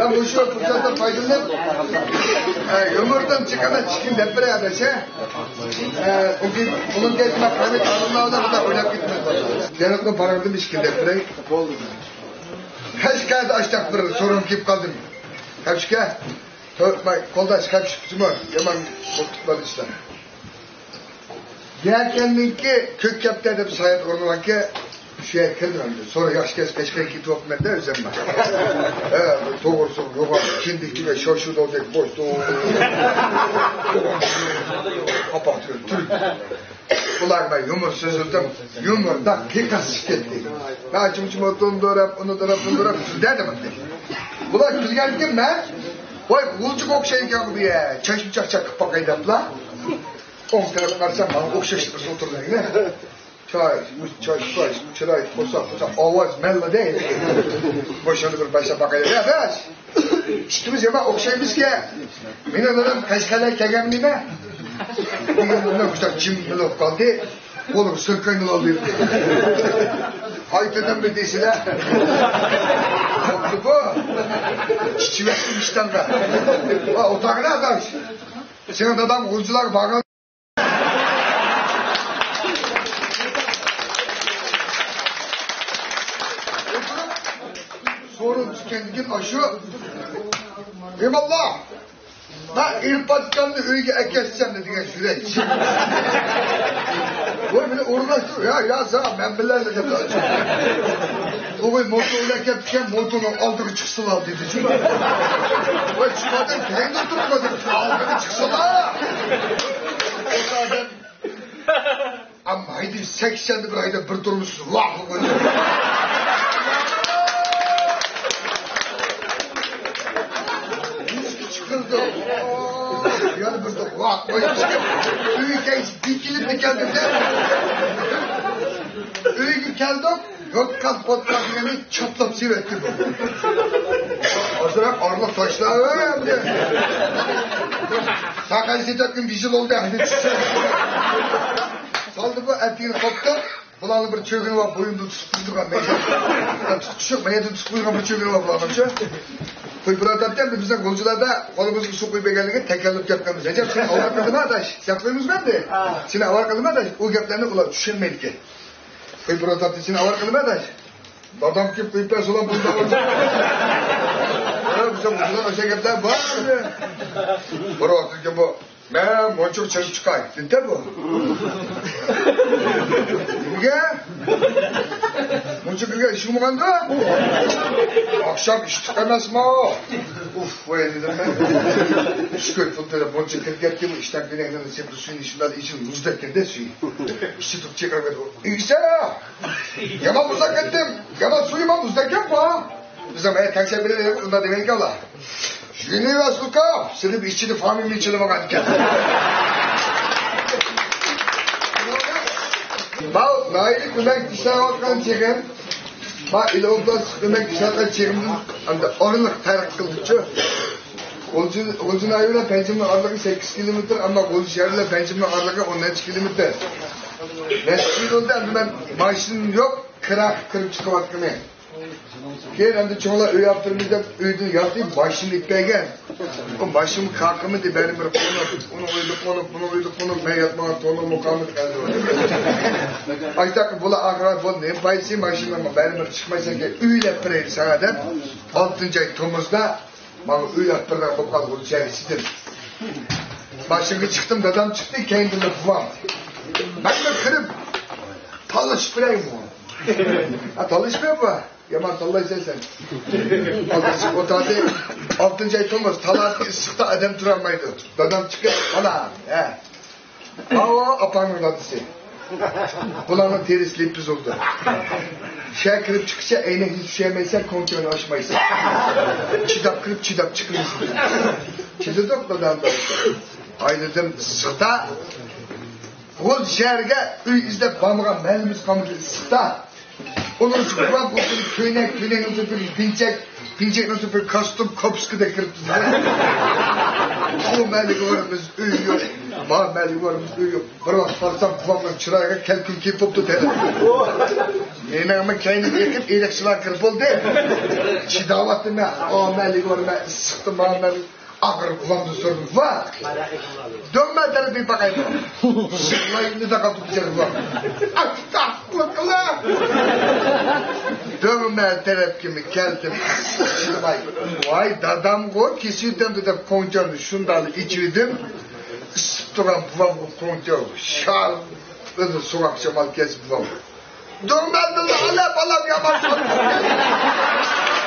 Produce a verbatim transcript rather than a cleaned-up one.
مەن مۇشۇ پۇرسەتتىن پايدىلىنىپ، ئە، يۇمۇردىن چىققاندا چىقىن دەپ بېرەي، ئاداش، ھە؟ ئە، ئۇنىڭ كەينىدىن مەن قايمۇق ئالىملار بىلەن بىر ئويناپ كېتىمەن. جەنۇبقا بارغىنىم ئىككى دەپ بېرەي. ھەشكەدە ئاشتاق بىر سورۇن كېلىپ قالدىم. خەپشىكە، قولداش خەپشىكىمۇ يامان قورقۇپ قالدى ئىشلار. يەكەننىڭكى كۆك كەپتە دەپ ساياھەت ئورنىغانكى، شۇ يەرگە كىردىم ئەمدى. سورۇن ياخشى كەلسە قەشقەرگە كېتىۋاپتىمەن-دە ئۆزۈم. ھە، توغرىسى يوغان، كىندىكى ۋە شوشۇدودەك بوشتۇ. ئۇلارغا مەن يۇمۇر سۆزلىدىم. يۇمۇردا قىيقاس چىقىپ كەتتى. مەن چىمچىم ئوتۇندۇراپ، ئۇنى دوراپ، بۇنى دوراپ، شۇنداق دەپ. بۇلار كۈلگەنكى مەن، ۋاي، غۇلجىغا ئوخشايدىكەن بۇ يە. چەشمە چاقچاق قىلىپ باقاي دەپلا. ئوڭ تەرەپ قارىسام، ماڭا ئوخشاش بىرسى ئولتۇرغان. چاي، چاي، چاي، چىراي، قورساق، قورساق، ئاۋاز مەللا دەيدۇ. باشلىرىنى بىر باشلاپ باقايلى. يا، ئاداش، ئىككىمىز يامان ئوخشايمىزكەن. مېنىڭ دادام قەشقەرلەر كەلگەنمىدى؟ دېگەن بىلەن قۇشلار جىم بولۇپ قالدى. قولىغا سۆكەينى ئالدى. ئايتىدىم بىر دېسىلە. بوپتۇ بۇ. ئىچىۋەتتىم ئىشتانغا. ۋا، ئوتاقنى ئاداش. سېنىڭ داداڭ غۇلجىلارغا بارغان. سورۇن چۈشكەندىن كېيىن ئاشۇ ئىماللا، مەن ئىرپاتكاننى ئۆيگە ئەكەتسەم دېگەن يۈرەك. بۇ مېنى ئورۇنلاشتۇر، يا، يا، ساڭا مەن بىلەن دەپ. ئۇ موتور بىلەن كەپتىكەن، موتورنىڭ ئالدىغا چىقسىلا دېدى. ۋاي، چىقمادىم، كەينىدە تۇرۇپلا دېدى، ئالدىغا چىقسىلا. ئەمما ھەيدىسە سەكسەندە بىر ھەيدەپ بىر تۇرمۇش ۋاھ قىلىپ قويدى. يۈزگە چىقىردى. يەنە بىر ۋاھ قويدى. ئۆيگە كەلسە دېكىلىپ كەلدىم-دە. ئۆيگە كەلدۇق. يوتقان پوتقان دېگەننى چاپلاپ سېۋەتتى بۇ. ئازراق ئارىلىق تاشلا، ئەمدى. ساقاي سېتەتكىن بىر يىل بولدى، ئەمدى چۈشتى. سالدى بۇ، ئەتىگىنى قوپتۇق. بۇلارنى بىر چۆگۈنى بار، بوينىدىن تۇتۇپ قويغان مەيدە. تۇتۇشۇپ، مەيدىدىن تۇتۇپ قويغان بىر چۆگۈنى بار بۇلارنىڭچۇ. قويۇپ بۇراتاتتى، ئەمدى بىزنىڭ غۇلجىلاردا قولىمىزغا سۇ قۇيۇپ بەرگەنلىكى تەكەللۇپ گەپ قىلىمىز. رەجەپ، سېنى ئاۋارە قىلدىم ئاداش. گەپ قىلىمىزمۇ ئەمدى؟ سېنى ئاۋارە قىلدىم ئاداش. ئۇ گەپلەرنى ئۇلار چۈشەنمەيدىكەن. قويۇپ بۇراتاتتى، سېنى ئاۋارە قىلدىم ئاداش. دادام كېلىپ قويۇپ بەرسىلا بۇنداق بولسا. ھە، بىزدە مۇشۇنداق ئاشۇ گەپلەر بار. بىر ۋاقىتكى بۇ، مەن مۇنچىغا چىقىپ چىقاي دېدى بۇ. نېمىگە؟ مۇنچە كىرگەن ئىش بولمىغاندۇ؟ ئاخشام ئىش تۇتۇق ئەمەسمۇ؟ ئۇف، ۋاي دېدىم مەن. ئۈچ كوي پۇل تۆلەپ مۇنچە كىرگەنكى بۇ ئىشتان كېلەيدىغان سېپىل سۈيىنى ئىچىمدە ئىچىم مۇزدەك كىردى سۈيى. ئىچى تۇتۇپ چىقىرىپ، ئىگىسە! يامان مۇزدەك كەتتىم. يامان سۇ يامان مۇزدەك گەپ بۇ. بىزنىڭ مەيەر تەڭسە بىلەن ئۇنداق دېمەيدىكەنلا. ژېنېۋا سۇكا سېلىپ ئىچىدە فامىلىنى چىلىمىغان ئىكەن. ماۋۇ ناھىيەلىك كۆمەك ئىشلەۋاتقان چېغىم، ما ئىلى ئوبلاست كۆمەك ئىشلەۋاتقان چېغىمدىن ئەمدى ئورۇنلۇق پەرق قىلدىچۇ. غۇلجا، غۇلجا ناھىيە بىلەن پەنجىمنىڭ ئارىلىقى سەككىز كىلومېتىر، ئەمما غۇلجا شەھەر بىلەن پەنجىمنىڭ ئارىلىقى ئون نەچچە كىلومېتىر. نەچچە يىل بولدى، ئەمدى مەن ماشىنام يوق، كىراغا كىرىپ چىقىۋاتقىنى. كېيىن ئەمدى چوڭلار ئۆي ئاپتۇرىمىز دەپ ئۆيدىن ياتىپ ماشىنا ئېلىپ بەرگەن. ئۇ ماشىنىمۇ كاقىمىدى، بەرىبىر قونۇپ، ئۇنىڭ ئۆيىدە قونۇپ، بۇنىڭ ئۆيىدە قونۇپ، مەن ياتمىغان تونۇر مۇقامىدى قالدى. ئايتاققا بۇلار ئاخىرى بۇ نېمە پايدىسى ماشىنىنىڭ، بەرىبىر چىقمايسەن، ئۆيلەپ بېرەي ساڭا دەپ، ئالتىنچى ئاي تومۇزدا ماڭا ئۆي ئاپتۇرغان بولۇپ قالدى ئۇ جەرسىدىن. ماشىنىغا چىقتىم، دادام چىقتى، كەينىدىن بوۋام. مەن بىر كىرىپ تاللىشىپ بېرەيمۇ؟ ھە، تاللىشىپ بېرە بۇ. يامان تاللايسەن سەن. ئالدىسى ئوتادى. ئالتىنچى ئاي تومۇز، تالادىكى ئىسسىقتا ئادەم تۇرالمايدۇ. دادام چىقىپ، ئانا، ھە. ئاۋۇ ئاپاڭنىڭ دادىسى. بۇلارنىڭ تېرىسى لىپپىز بولدى. شەھەر كىرىپ چىققىچە ئەينەكنى چۈشۈرمەيسەن، كونكىنى ئاچمايسەن. چىداپ كىرىپ، چىداپ چىقىمىز. چىدىدۇق دادام. ئاي دېدىم، ئىسسىقتا. غۇلجا شەھەرگە ئۆي ئىزدەپ بارمىغان مەھەللىمىز قالمىدى ئىسسىقتا. ئۇنىڭ ئۈچۈن بۇ كۆينەك، كۆينەكنىڭ تۆپىگە پىنچەك، پىنچەكنىڭ تۆپىگە كاستيۇم، كوپۇسكىدەك كىرىپتۇ. ئۇ مەھەللىگە بارىمىز، ئۆي يوق. ما مەھەللىگە بارىمىز، ئۆي يوق. بىر ۋاقىت بارسام، بوۋامنىڭ چىرايىغا كەلكۈن كېلىپ بوپتۇ تەلەپ. مېنىڭمۇ كەينىم ئېقىپ، ئېرىقچىلار كىرىپ بولدى. چىداۋاتىمەن، ئامەللىك بارمەن، ئىسسىقتىن بارمەن. ئاخىرى بۇلامدىن سورىدىم، ۋاھ! دۆڭمە تەرىپى باقايمۇ؟ شىغلاينى تاقاپ تۇرۇپ، ۋاھ! ئاستاغپۇرۇللا! دۆڭمە تەرەپكىمۇ كەلدىم، ئىسسىق چىدىماي. ۋاي دادامغۇ، كېسىۋېتەمدۇ دەپ كوڭچاننى شۇنداقلا ئېچىۋىدىم. ئىسسىپ تۇرغان بۇلامغۇ كوڭچا شار، ئۆزى سوغۇق شامال كەسىپ بۇلامغۇ. دۆڭمەلدىن ئالا بالام يامان چالدى.